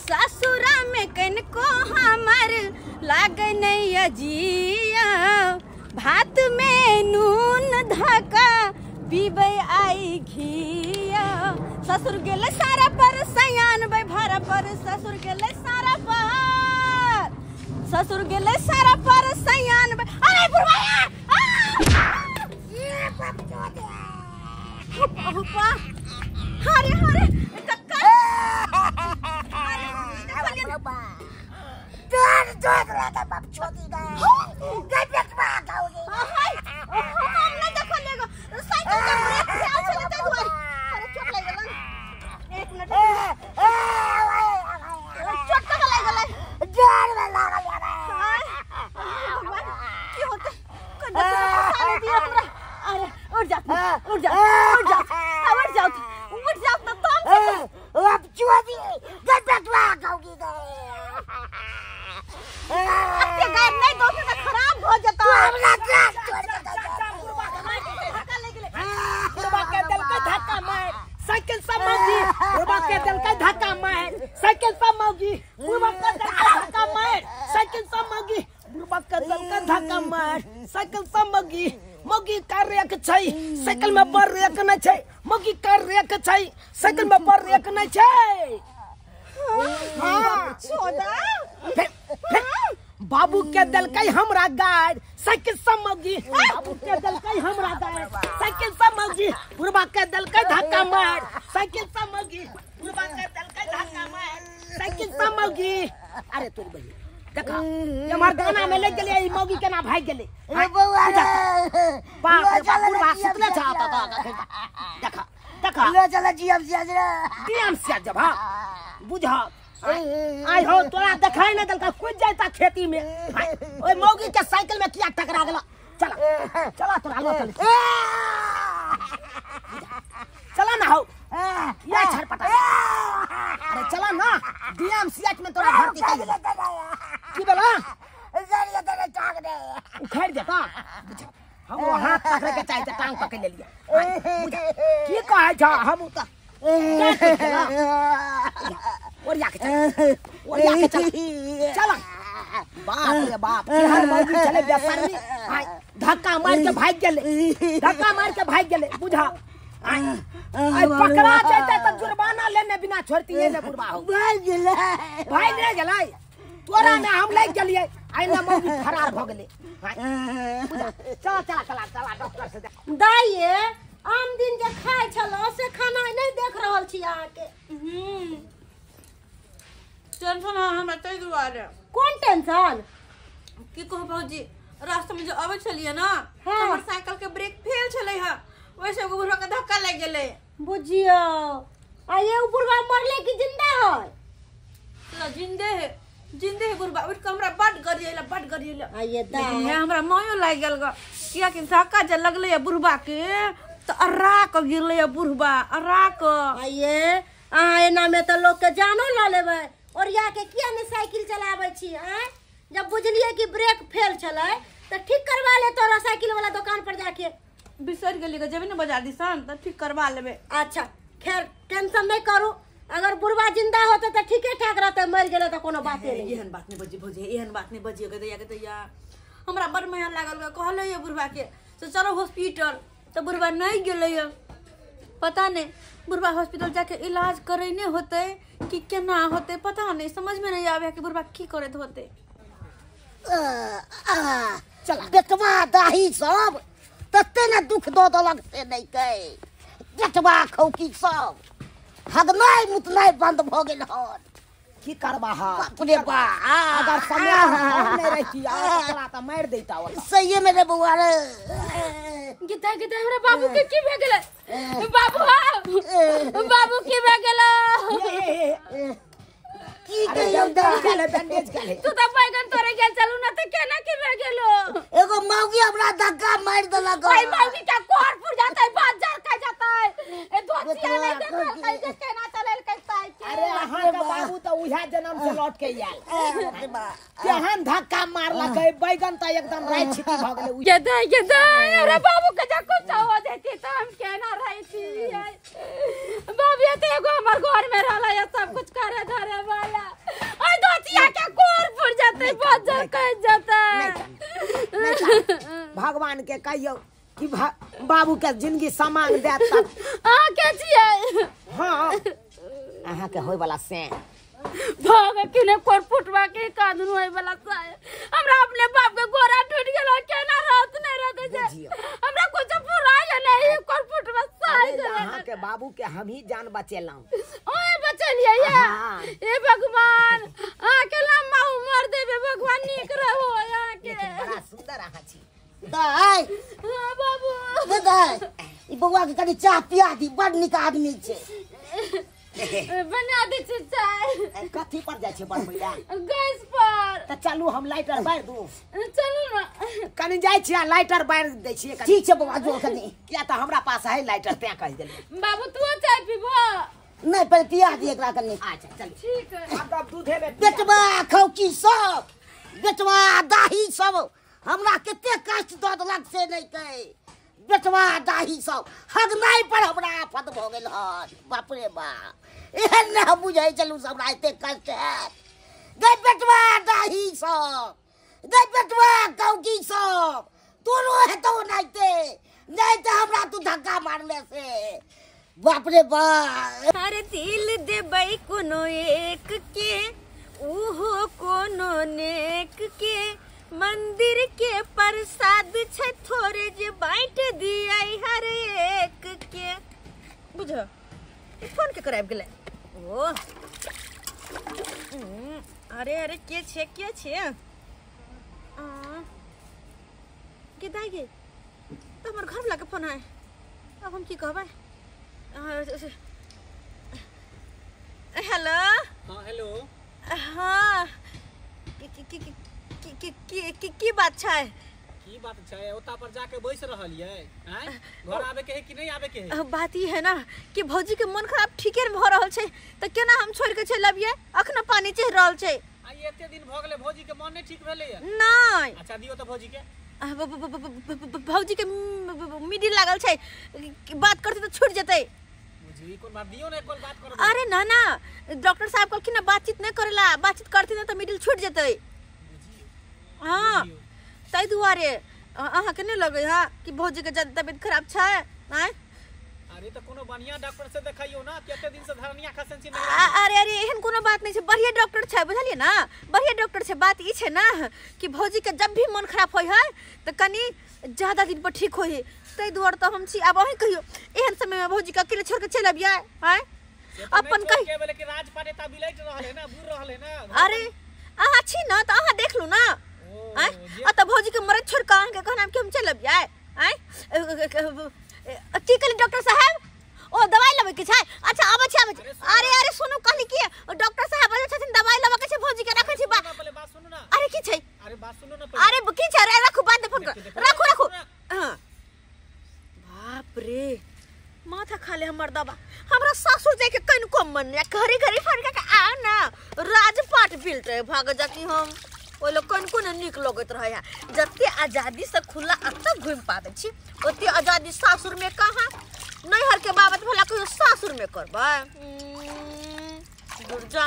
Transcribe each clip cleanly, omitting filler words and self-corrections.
ससुरा में कनको हमर लागे नहीं अजिया भात में नून धका पीबै आई घिया ससुर गेले सारा पर सयान बै भारा पर ससुर गेले सारा पर ससुर गेले सारा पर सयान बै अरे बुढ़वा ये बाप चोद अहुपा हरे हरे कक्का अरे देखलिए डर डर रहा बाप चोदी गए गए बेटवा गाओगे हाय हम नहीं देखलिए साइकिल के ब्रेक फेल छले तै दुआरे अरे चोट लागि गेलन एक मिनट चोट कहाँ लागि गेलै डर में लागल भगवान की होतै कोई दियो हमरा अरे उठ जा उठ जा उठ जा उठ जा उठ जा त तुम बाप चोदी गए बेटवा गाओगे गए अते गाय नहीं दो त खराब भ जता हमरा गाय छोड़ के बुढ़वा के देलकै धक्का मार साइकिल से मौगी बुढ़वा के देलकै धक्का मार साइकिल से मौगी बुढ़वा के देलकै धक्का मार साइकिल से मौगी बुढ़वा के देलकै धक्का मार साइकिल से मौगी मौगी कर छै साइकिल में बर रेक नै छै मौगी कर रेक छै साइकिल में बर रेक नै छै हां छोड़ा बाबू के देलकै हमरा गाड़ साइकिल से मौगी बाबू के देलकै हमरा गाड़ साइकिल से मौगी बुढ़वा के देलकै धक्का मार साइकिल से मौगी बुढ़वा के देलकै धक्का मार साइकिल से मौगी अरे तोर बहिन देखा ये हमर गाना में लग गेलै ई मौगी केना भागि गेलै रे बौआ रे बाप रे बाप बुढ़वा सुतले छ आता देखा देखा लो चला जीएम से रे डीएम से जब हां बुझा आई हो तोरा देखाई नहीं देलका कूद जाता खेती में ओए मौगी के साइकिल में किया टकरा गेला चला चला तोरा लो चल चला ना हो किया छरपटा अरे चला ना डीएमसीएच में तोरा भर्ती कर की बोला जरिया तेरे चाक दे उखाड़ देता हम वो हाथ पकड़ के चाहे टांग पकड़ ले लिया की कहै छ हम त ओरिया के चल ओरिया के चल चल बाप रे बाप केहन मौगी चले बेसरमी धक्का मार के भाग गेलै धक्का मार के भाग गेलै बुझा आई आई पकड़ा जाते त जुर्माना लेने बिना छोड़ती ने बुढ़वा हो भाग गेलै भाग नै गेलै तोरा ने हम लागि गेलियै आई ने मौगी फरार भ गेलै चल चल चल चल डॉक्टर से दाइये आम दिन जे खाइ छलहुँ से खाना नहि देख रहल छी अहाँके। टेंशन है हमरा ताहि दुआरे। कोन टेंशन? की कहू भौजी, रास्ता में जो अबै छलियै ना, हमर साइकिल के ब्रेक फेल छलै हा, ओहिसे एगो बुढ़वा के धक्का लागि गेलै। बुझियौ, आ ये बुढ़वा मरले कि जिंदा है? जिंदे है, जिंदे है बुढ़वा। उठ के हमरा बड गरियला, बड गरियला। आ ये लेकिन हमरा मायो लागि गेल ग, कियाकि धक्का जे लगलै या बुढ़वा के त अर्रा क गिरलै या बुढ़वा, अर्रा क। आ ये अहाँ एना में त लोग के जानो ल लेबै। ओरिया के किया ने साइकिल चलाबै छी आँय? जब बुझलियै कि ब्रेक फेल छलै त ठीक करवा ले तोरा साइकिल वाला दुकान पर जाके। बिसरि गेली ग, जेबै ने बाजार दिसन त ठीक करवा लेबै। अच्छा खैर टेंशन नहीं करू, अगर बुढ़वा जिंदा होते त ठीके ठाक रहते, मर गेलै त कोनो बाते नहीं। एहन बात नहीं बजी भौजी, एहन बात नहीं बजियो गे दैया के दैया। हमरा बड़ माया लागल ग, कहलै ये बुढ़वा के से चलो हॉस्पिटल, त बुढ़वा नहीं गेलै। पता नहीं बुढ़वा हॉस्पिटल जाके इलाज करेने होते कि केना होते, पता नहीं, समझ में नहीं आवे कि बुढ़वा की करत होते। चल बेटवा दाही सब तते ने दुख दऽ देलक से नहीं के, बेटवा खौकी सब हगनाइ मुतनाइ बंद भऽ गेल हन। की करबा हा बाप रे बा, अगर समय हम नहीं रहती तोरा त मारि दैता। सही में रे बौआ रे। गीता गीता हमरा बाबू के की भे गेलै? बाबू बाबू की भे गेलै? की कहियौ बैंडेज के तू त बैगन तोरे गेल चलू ना त केना की भे गेलो? एगो मौगी हमरा धक्का मारि देलक। ओइ मौगी के कोर पुर जातै, बाजार का जातै, ए धोतिया नहीं देखल कै जे केना चलल कै साइकिल। अरे अहाँ के बाबू त उहे जन्म से लौट के आयल, केहन धक्का मारलक बैगन त एकदम राइ छिटी भ गेलै। गेदा गेदा हमरा बाबू के जा कुछ हो जैती त हम केना रहती? बाबू त एगो हमर घर में रहला या सब कुछ करे धरे वाला। भगवान के कहियो कि बाबू के जिंदगी सामान देत तक। अहाँ के छियै? हां अहाँ के होय वाला से भाग के कोर फुटवा के कानून होय वाला से हमरा अपने बाप के गोरा टूट गेल केना रहत नहीं रहत छै हमरा कुछ पूरा नहीं कोर फुटवा से। अहाँ के बाबू के हम ही जान बचेलौं। ओए बचलियै हे भगवान अहाँ के लम्बा उम्र देबे भगवान नीक रहो अहाँ के। बड़ा सुंदर अहाँ छी दाइ। हां बाबू दाइ ई बौआ के कनि चाह पिया दी बड़ नीक आदमी छै। बना दे छी चाय। कथी पर जाइ छै बनबै? गैस पर। त चलू हम लाइटर बारि दू। चलू ना कनि जाइ छी लाइटर बारि दै छी। ठीक छै बौआ जो कनि किया त हमरा पास है लाइटर तें कहि देलियै। बाबू तू चाय पीबो? नहीं पहिले पिया दी एकरा कनि। अच्छा चल ठीक है। अब दूधे में बेटवा खौकी सब बेटवा दाही सब हमरा कते कष्ट दऽ देलक से नहीं कहे। बेटवा दाही सब हगनाइ पर हमरा आफत भऽ गेल हन। बाप रे बाप एहन नहि हम बुझै छलहुँ हमरा एते कष्ट हैत। गै बेटवा दाही सब गै बेटवा कौकी सब तोरो हेतौ नाइते नहीं तऽ हमरा तू धक्का मारले से। बाप रे बाप। हर दिल देबै कोनो एक के उहो कोनो नेक के मंदिर के प्रसाद छै थोड़े जे बांट दिया हर एक के। बुझ फोन के कराबि गेलै। ओ अरे अरे के छै के छै के दाइ गे तऽ हमर घरवला के फोन है। अब हम की कहबै? हेलो। हाँ हेलो। हाँ की की की की की बात छै? की बात छै ओता पर जाके बैस रहल ये हैं? घर आबे के है कि नहीं आबे के है? बात ई है ना कि भौजी के मन खराब ठीके भ रहल छै त केना हम छोड़ के चलि अबियै? अखन पानी चढ़ रहल छै। आ एते दिन भ गेलै भौजी के मन नहीं ठीक भेलै नहीं। अच्छा दियो त भौजी के। भौजी के मिडिल लागल छै बात करते त छूट जेतै। बुझी कोन बात दियो ने कोन बात करबै? अरे ना ना डॉक्टर साहब कहलखिन ना बातचीत नहीं करेला बातचीत करथिन त मिडिल छूट जेतै। हाँ ताहि दुआरे अहाँ के नहीं लगे हा कि भौजी के ज्यादा तबियत खराब छै? आँय अरे त कोनो बढ़िया डॉक्टर से देखाइयो ना कते दिन से धरनिया खसन छी नहीं। अरे अरे एहन कोनो बात नहीं छै बढ़िया डॉक्टर छै बुझलियै ना बढ़िया डॉक्टर छै। बात ई छै ना कि भौजी के जब भी मन खराब होय है त कनी ज्यादा दिन पर ठीक होय ताहि दुआरे त हम छी। आब अहीं कहियो एहन समय में भौजी के अकेले छोड़ के चलि अबियै? आँय अपन कहि के राजपाट एता बिलैट रहल है ना बुर रहल है ना। अरे अहाँ छी ना त अहाँ देख लू ना। आँय आ त भौजी के मरद छोड़ के अहाँ के कहना कि हम चलि अबियै? आँय की कहली डॉक्टर साहब? ओ दवाई लेबै के छै? अच्छा आबै छी आबै छी। अरे अरे सुनू कहली कि डॉक्टर साहब बजै छथिन दवाई लेबै के छै भौजी के रखै छी बात। पहिले बात सुनू ना। अरे की छै? अरे बात सुनू ना। अरे की छै? अरे रखू बाद में फोन कर रखू रखू। हां बाप रे माथा खा ले हमर दवा। हमरा सासुर जाय के कनिको मन नै घरे घरे फोन के आ ना राजपाट बिलटे भाग जाती हम ओइ लोग कनिको ने नीक लगैत रहै है। जते आजादी से खुला अत घुमि पाबै छी ओते आजादी सासुर में कहाँ। नैहर के बाबत भला कहियो सासुर में करबै? दुर्जा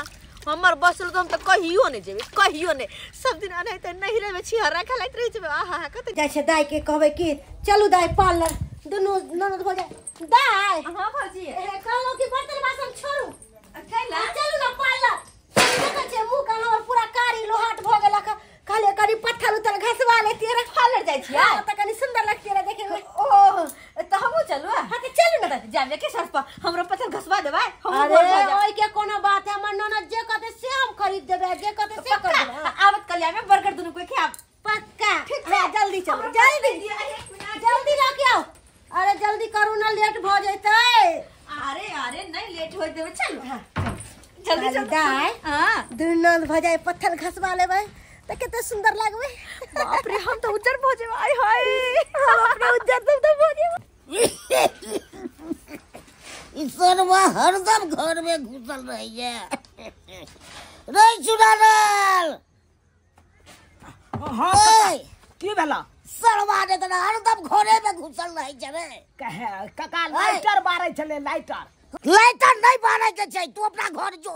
हमर बसल तो हम त कहियो नहीं जेबै कहियो नहीं। सब दिन अनाहिते नैहरे में छिहरा खेलाइत रहै जेबै। आहा हा कते जाइ छै दाइ के कहबै कि चलू दाइ पार्लर दुनू ननद हो जाए। दाइ हां भौजी कहलहुँ कि बर्तन बासन छोड़ू कैला चलू ना पार्लर। देखै छियै मुँह कान हमर पूरा कारी लोहाट भऽ गेलक। कहलियै कनि पत्थर उत्थर घसवा लेतियै रह पार्लर जाइ छियै? हां त कनि सुंदर लगतियै रह देखे में। ओ त हमहूँ चलू? हां त चलू ना जाबे के शर्त पर हमरो पत्थर घसवा देबै। हमहूँ अरे ओइ के कोनो बात है हमर ननद जे कहतै से हम खरीद देबै जे कहतै से कर देबै। आबत कलिया में बर्गर दुनू कोई खायब पक्का। ठीक हां जल्दी चलू जल्दी जल्दी लऽ के आउ। अरे जल्दी करू ना लेट भऽ जेतै। अरे अरे नहीं लेट होय देबै चलू जल्दी चलू। दाइ हां दुनू ननद भऽ जाय पत्थर घसवा लेबै त कते सुंदर लागबै। बाप रे हम त उज्जर भऽ जेबै। आय हाय हम अपने उज्जर तब त भऽ जेबै। ई सरवा हरदम घर में घुसल रहैया रे चुड़ानल। हां की भेला? सरवा ने त हरदम घरे में घुसल रहै छै रे। कहे काका लाइटर बारै छलै लाइटर। लाइटर नहीं बारै के छै तू अपना घर जो।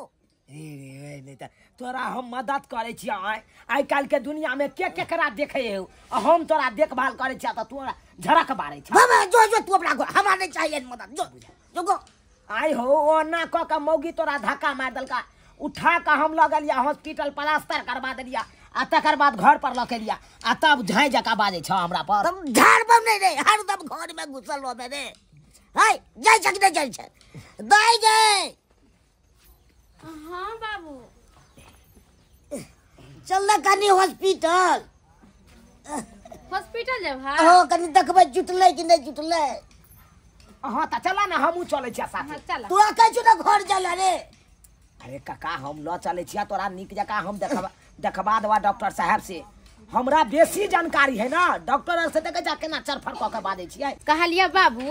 नहीं त तोरा हम मदद करे छी। आइ काल के दुनिया में के केकरा देखे हो, हम तोरा देखभाल करे छी त तोरा झड़क मारे छी। बाबा जो जो तू अपना घर, हमरा नहीं चाहिए मदद, जो जो गो। आइ हो ओना क के मौगी तोरा धक्का मार देलका, उठा के हम ल गेलिया हॉस्पिटल, प्लास्टर करवा देलिया आ तकर बाद घर पर ल के लिया आ तब झाइ जका बाजै छ हमरा पर। तब झाड़ बम नहीं रे, हरदम घर में घुसल रहबे रे। हाय जाय छ कि नहीं जाय छ? दाइ गे। हाँ बाबू चल ना कनी हॉस्पिटल। हॉस्पिटल जेब? हाँ हो कनी देखबै जुटलै कि नहीं जुटलै। हाँ त चला ना, हमहूँ चलै छियै साथे। चला। तोरा कहै छौ ना घर जाला रे। अरे काका हम ल चलै छियै तोरा नीक जकाँ हम देखबा देबा डॉक्टर साहब से, हमरा बेसी जानकारी है ना डॉक्टर से। देखे जा केना चरफर कऽ के बाजै छियै। कहलियै बाबू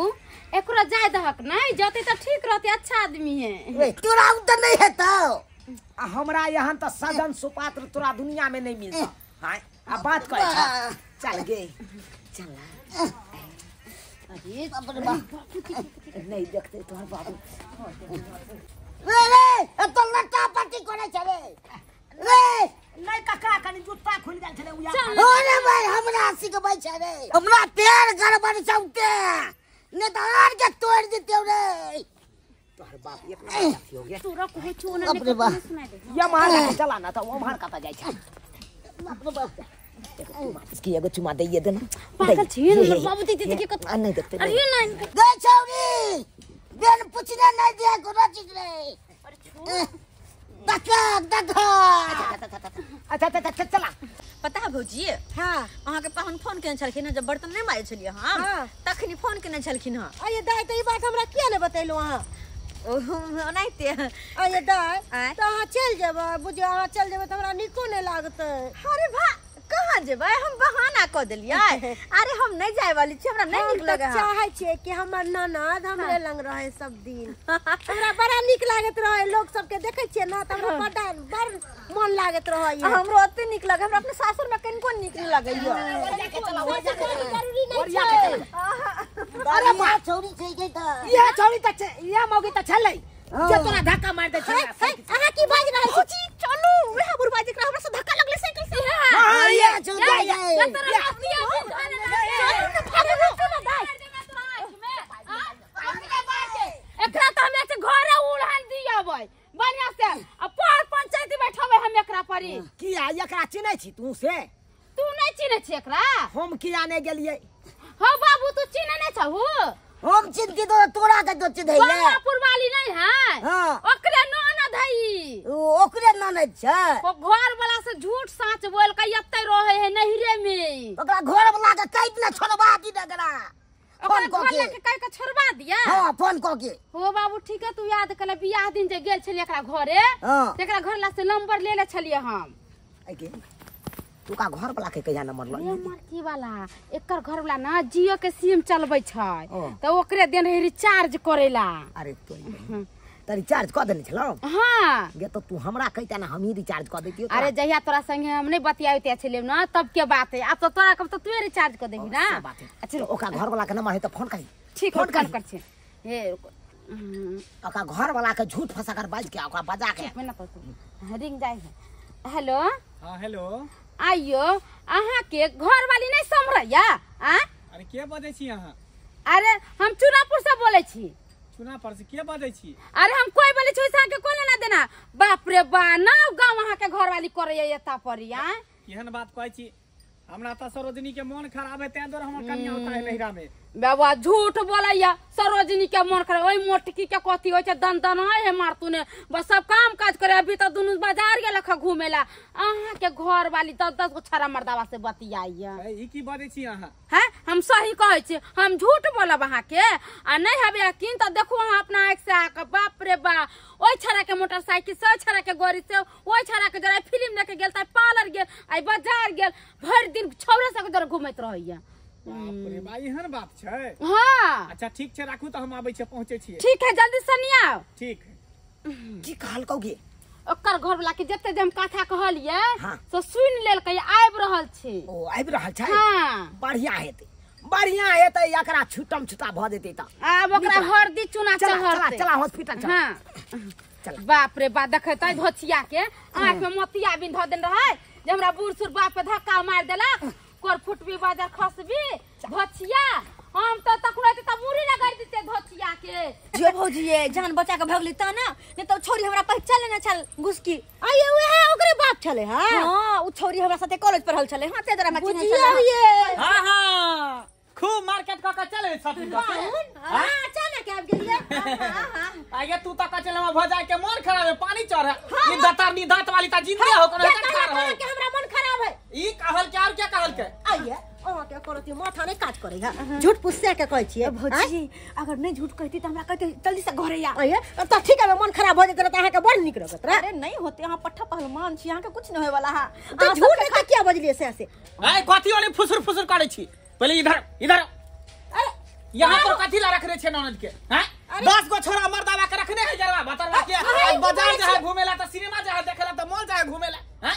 एकरो जाय दहक नहीं जते त ठीक रहते, अच्छा आदमी है। तोरा उ त नहीं हेतौ। आ हमरा यहाँ त सजन सुपात्र तोरा दुनिया में नहीं मिलता। हां आ बात करै छ, चल गे चल। अरे नहीं देखते तोहर बाबू। रे रे तो लट्टा पट्टी करे छ रे। रे नहीं काका कनी जुत्ता खुल गेल छले उया। हो रे भाई हमरा सिखबै छ रे, हमरा पैर गड़बड़ छौते ने त आर के तोड़ देतौ रे। तोहर बाप एक नंबर हो गया। तोरा कहै छौ ना नहीं सुनाइ दे। या मार के चला ना त ओ मार कत जाय छ। बाप रे बाप इसकी एगो चुमा दे देना। पागल छी हमर बाबू दे दे के कत नहीं देखते। अरे नहीं गे छौरी बेन पूछने नहीं दिया कोनो चीज रे। अरे छोड़ धक्का धक्का। अच्छा अच्छा चला। पता है भौजी, हाँ अहाँ के पाहुन फोन केने छलखिन जब बर्तन नहीं मारे छलियै हम, तखनी फोन केने छलखिन हँ। अरे दाइ त ई बात हमरा किया ने बतेलौ अहाँ? ओनाहिते। अरे दाइ त अहाँ चलि जेबै, बुझियौ अहाँ चलि जेबै त हमरा नीको नहि लागतै। अरे भा कहाँ जेबै, हम बहाना कऽ देलियै। अरे हम नहीं जाय वाली छी, हमरा नहीं नीक लगे। चाहै छियै कि हमर ननद हमरे लंग रहे सब दिन, हमरा बड़ा नीक लागैत रहे। लोक सबके देखै छियै ना त हमरा बड़ा बड़ मन लागैत रहै। हमरो ओते नीक लगे, हमरा अपने सासुर में कनिको नीक नहीं लगैया। जरूरी नहीं छै। अरे मां छौरी छै के त इहे छौरी त इहे मौगी त छलै जे तोरा धक्का मार दै छै। अहाँ की बाजि रहल छी? चलू वएह बुढ़बा जेकरा हमरा से धक्का लगलै साइकिल से। हां ये छौरी एकरा त हम एक घरे उड़ान दियबै बढ़िया से, आ पर पंचायती बैठबै हम एकरा परी। किया एकरा चिनै छी तू से? तू नहीं चिनै छी एकरा? हम किया नहीं गेलियै? हो बाबू तू चिनै नहीं छहु? हम चिन्हती तो तोरा के तो चिन्हैले। गंगापुर वाली नहीं है? हां ओकरे ननद है। ओ ओकरे ननद छै। ओ घर वाला से झूठ साच बोल के एते रहे है नहिरे में। ओकरा घर वाला के कहि ने छोड़वा दी एकरा। फोन क के कहि के छोड़वा दिया। हां फोन क के। हो बाबू ठीक है तू याद कर, बियाह दिन जे गेल छलियै एकरा घरे, एकरा घर ला से नंबर ले ले छलियै हम। आई के तू का घर वाला के कहिया नंबर ल? ए मरकी वाला एकर घर वाला ना जियो के सिम चलबै छै त ओकरे देन रहे रिचार्ज करेला। अरे तो त रिचार्ज क देने छलौ? हां गे त तू हमरा कहिता ना हम ही रिचार्ज क दैतियो। अरे जहिया तोरा संगे हम नहीं बतियाइते छलियै ना तब के बात है, अब तो तोरा कब त तू रिचार्ज क देबी ना। अच्छा ओका घर वाला के नंबर है त फोन करी। ठीक फोन कर छी। हे ओका घर वाला के झूठ फंसा कर बाज के ओकरा बजा के मना कर रिंग जाय है। हेलो। हां हेलो। आइयो अहाँ के घर वाली नहीं समरैया? आ अरे के बजै छी अहाँ? अरे हम चुनापुर से बोलै छी। चुनापुर से के बजै छी? अरे हम कोई बोलै छी अहाँ के कोई ना देना। बाप रे बा ना गांव अहाँ के घर वाली करैया एता परी। आ केहन बात कहै छी? हमरा त सरोजनी के मन खराब है तें दुआरे हमर कनिया होता है नहिरा में। बाबा झूठ बोलैया, सरोजनी के मन खराब ओइ मोटकी के कथी होइ छै दन दन है मारतू ने बस सब काम काज करे। अभी त दुनू बाजार गेल खा घूमेला, अहाँ के घर वाली 10-10 गो छड़ा मर्दावा से बतियाइया। ई की बजै छी अहाँ? हैं हम सही कहै छी, हम झूठ बोलब अहाँ के? आ नहीं हबे यकीन त देखू अहाँ अपना आँख से आके। बाप रे बा ओइ छड़ा के मोटरसाइकिल से, ओइ छड़ा के गाड़ी से, ओइ छड़ा के जरा फिल्म देखे गेल त पार्लर गेल, आई बाजार गेल, भरि दिन छौरे सब के घूमैत रहैया। बाप रे बा एहन बात छै? हां अच्छा ठीक छै राखू त हम आबै छी पहुंचै छी। ठीक है जल्दी से नहीं आओ। ठीक की कहल कौगे? ओकर घर वाला के जते जे हम कथा कहलियै से सुन लेलकै, आबि रहल छै। ओ आबि रहल छै? हां बढ़िया हेतै, बढ़िया हेतै, एकरा छुटम छुटा भ जेतै त। आब ओकरा हरदी चूना चढ़तै। चला चला हॉस्पिटल चला। हां बाप रे बाप देखै धोचिया के आँख में मोतिया बिन धऽ देने रहै जे हमरा बूढ़ सूढ़ बाप के धक्का मारि देलक कोर फुटबी बाजार खसबी धोचिया हम तो तखनो त मुड़ी रगड़ दिते धोचिया के। जो भौजी ये जान बचा के भगली त ना नहीं तो छोरी हमरा पहचान लेने छल घुसकी। आये उहे ओकरे बाप छले। हां हां उ छोरी हमरा साथे कॉलेज पढ़ल छले। हां ते जरा चिन्है छले। हां हां खूब मार्केट क के चले शॉपिंग क के। हां अचानक आबि गेलियै। हां हां आगे तू त कह चले हम भ जाय के मन खराब है पानी चढ़ ई दतारनी दांत वाली त जिंदे हो कोनो खराब है के हमरा मन खराब है ई कहल के और क्या कहल के। आइए अहाँ के करती माथा नहीं काज करे है झूठ पुस्से के कहै छियै। भौजी अगर नहीं झूठ कहती त हमरा कहते जल्दी से घरे आ। आइए त ठीक है मन खराब हो जेतै त अहाँ के बड़ नीक लगत रहे। अरे नहीं होते अहाँ पट्ठा पहलवान छी अहाँ के कुछ नहीं होय वाला है। त झूठ के किया बजलियै से से ए कथि वाली फुसुर फुसुर करै छी पहले इधर इधर। अरे यहाँ पर कथि ला रखने छे ननद के? हैं 10 गो छोरा मर्दावा के रखने है जरवा बतरवा के आज बाजार जाए घूमेला त सिनेमा जाए देखेला त मॉल जाए घूमेला। हैं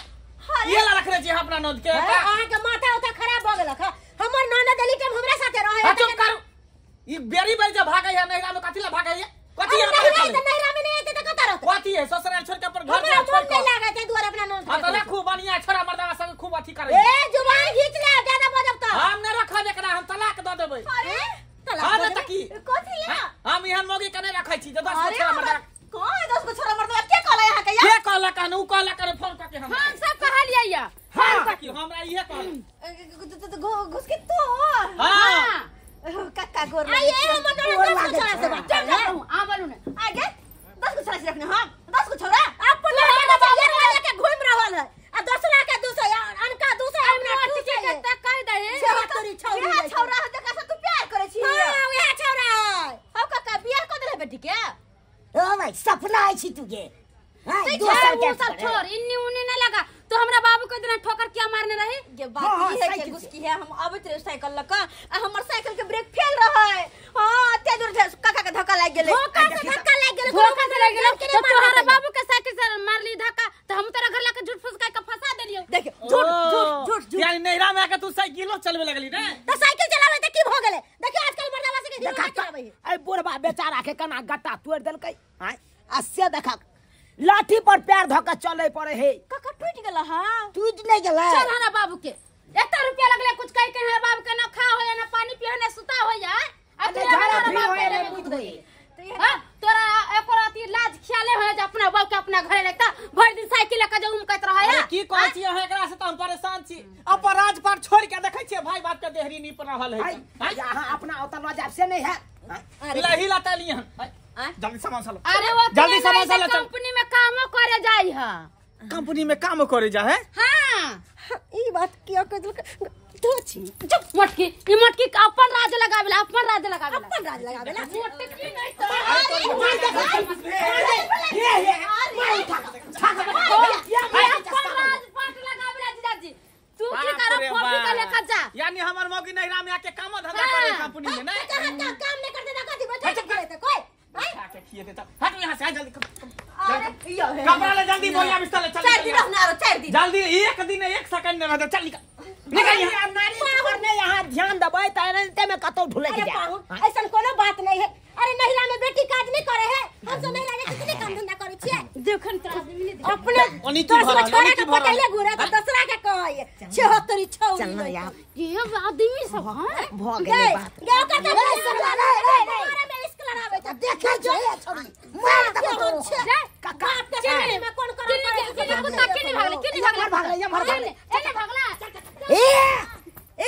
ये ला रखने छी अपना ननद के। अहाँ के माथा उथा खराब भ गेलक। हमर ननद अली टाइम हमरा साथे रहे। चुप करू ई बेरी बेरी जे भागै है नैहरा में कथि ला भागै है? कथि है नैहरा में नहीं एते त कत रहत कथि है ससुराल छोड़ के अपन घर हमरा मन नहीं लागत है दुआर अपना ननद। हां त खूब बढ़िया छोरा मर्दावा संग खूब अथि करै। ए जुबान खींच ले ज्यादा बजब त हम न रखब एकरा हम तलाक द देबै। अरे तलाक त की कथि ला हम एहन मौगी के नहीं रखै छी जे 10 गो छोरा मर्दावा कौन 10 गो छोरा मर्दावा के कहला यहाँ के? के कहला कहन उ कहला करे फोन क के हम सब कहलियै या। हां की हमरा इहे कहला घुस के तो। हां काका गोर आइए हमर ननद 10 गो छोरा से बात चल आ बोलू ने आगे 10 गो छोरा से रखने। हां 10 गो छोरा अपन लड़का के घूम रहल है आ दोसरा के 200 अनका 200 हमरा 200 के त कह दे तोरी छौरी इहे छौरा है जकरा से तू प्यार करै छी। हां उहे छौरा है। हौ काका बियाह क देले बेटी के? ओ भाई सपना है छी तू के। हां दोसर के सब छोड़ इन्नी उन्नी न लगा तो हमरा बाबू के दिना ठोकर किया मारने रही? ये बात ई है के गुस्की है हम आबैत रहे साइकिल ल क आ हमर साइकिल के ब्रेक फेल रहे। हां एते दूर से काका के धक्का लागि गेलै। धोखा से धक्का लागि गेलै। धोखा से लागि गेलै तो तोहरा बाबू के साइकिल से मारली धक्का त हम तोरा घर लाके झूठ फूस के फंसा देलियौ। देखियो झूठ झूठ झूठ झूठ यानी नैहरा में आके तू साइकिलो चलबे लगली ने त साइकिल चलाबै त की भ गेलै? देखियो आजकल मर्दावा से के हीरो चलाबै है। ए बुढ़बा बेचारा के कना गट्टा तोड़ देलकै। हां आ से देखा लाठी पर पैर धक चले पड़े हे। काका टूट गेला। हां टूट नहीं गेला। चल हमरा बाबू के एता रुपया लगले कुछ कह के हमरा बाबू के ना खा होया ना पानी पियो ना सुता होया आ तू हमरा बाप के ले बुझ गई। हां तोरा एको राती लाज ख्याले होय जे अपना बाप के अपना घरे लगता भर दिन साइकिल लके जे उमकत रहै। अरे की कहै छी अहाँ एकरा से त हम परेशान छी। अपन राजपाट छोड़ के देखै छी भाई बाप के देहरी नी पर रहल है। अहाँ अपना ओत ल जाब से नहीं है। अरे लही लता लिहन जल्दी सामान सालो। अरे वो जल्दी सामान सालो कंपनी में कामो करे जाई है। कंपनी में कामो करे जा है? हां ई बात किया कह देलक धोची। चुप मोटकी ई मोटकी अपन राज लगावेला अपन राज लगावेला अपन राज लगावेला मोटकी नहीं तो हे हे मार उठा अपन राज पाट लगावेला जीजाजी तू की कर कॉपी के लेकर जा। यानी हमर मौगी नैहरा में आके कामो धंधा करे कंपनी में नहीं काम नहीं करते ना कथि बैठा के कोई खा के खिए देता। हट यहां से जल्दी कपड़ा ले जल्दी बोरिया बिस्तर ले चल। 4 दिन रहना आरो 4 दिन जल्दी एक दिन एक सेकंड न रह चल निकल निकल यहां। नारी पर ने यहां ध्यान दबै त एनते में कतौ ढुले के जा। ऐसन कोनो बात नहीं है। अरे नहिरा में बेटी काज नहीं करे है। हम सब नहिरा में कितने काम धंधा करे छियै देखन तोरा आदमी नहीं अपने ओनी की भरल ओनी की भरल पटेले घुरे त दसरा के कहै 76 छौ चल ना यार ये आदमी सब हां भ गेलै बात गे ओकर त रे रे में इश्क लड़ाबै त देखै छै छोरी मार त जा काका चिन्नी में कोन करम चिन्नी कुत्ता केने भागले केने भागले भागले ये मर भागले एने भागला ए ए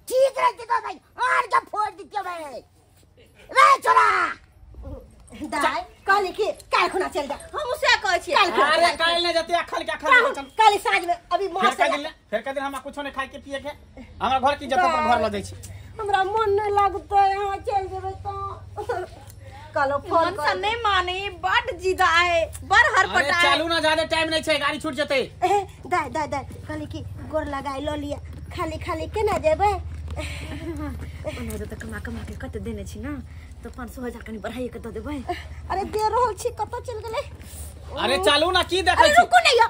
ठीक रहते तो भाई और के फोड़ दित्यो भाई रे छोरा दाई कहली कि काल खुना चल जा। हम उसे कहै छी अरे काल ने जते अखल के अखल चल काल साँझ में अभी मां से फेर का दिन हमरा कुछो नहीं खाए के पिए के हमरा घर की जत अपन घर ल जाय छी। हमरा मन नहीं लगतै यहां चल जेबै त कलो फोन मन से नहीं माने बड जिदा है बड़ हरपटा अरे चलू ना ज्यादा टाइम नहीं छै गाड़ी छूट जतै। दाई दाई दाई कहली कि गोर लगाई ल लिया खाली खाली केना जेबै? ओना त कमा कमा के कत देने छी ना तो 500 हजार कनी बढ़ाई के the देबै। अरे दे रहल छी कत चल गेलै? अरे चलू ना की देखै छी? रुकू नहीं यो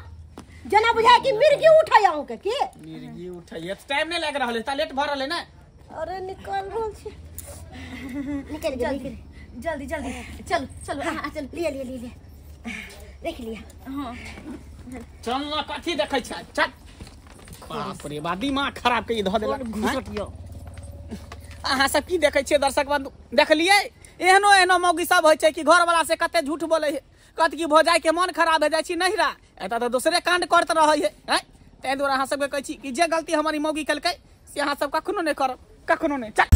जना बुझाय कि मिर्गी उठाय अहूं के की मिर्गी उठाय टाइम नहीं लाग रहल है त लेट भ रहल है ना। अरे निकल रहल छी निकल गेल जल्दी जल्दी चल चलो हां चल लिया लिया लिया देख लिया। हाँ चल ना कथी देखै छै चल। बाप रे बा दिमाग खराब के धऽ देलक। घुसटियो अहाँ सब की देखै छियै दर्शक बंधु? देखलियै एहनो एहनो मौगी सब होइ छै कि घर वाला से कते झूठ बोलै है, कत की भौजाई के मन खराब हो जाइ छै नहिरा, एतऽ तऽ दोसरे कांड करत रहै है। हैं ताहि दुआरे अहाँ सबके कहै छी कि जे गलती हमर ई मौगी केलकै से अहाँ सब कखनो नहि करब, कखनो नहि। चल।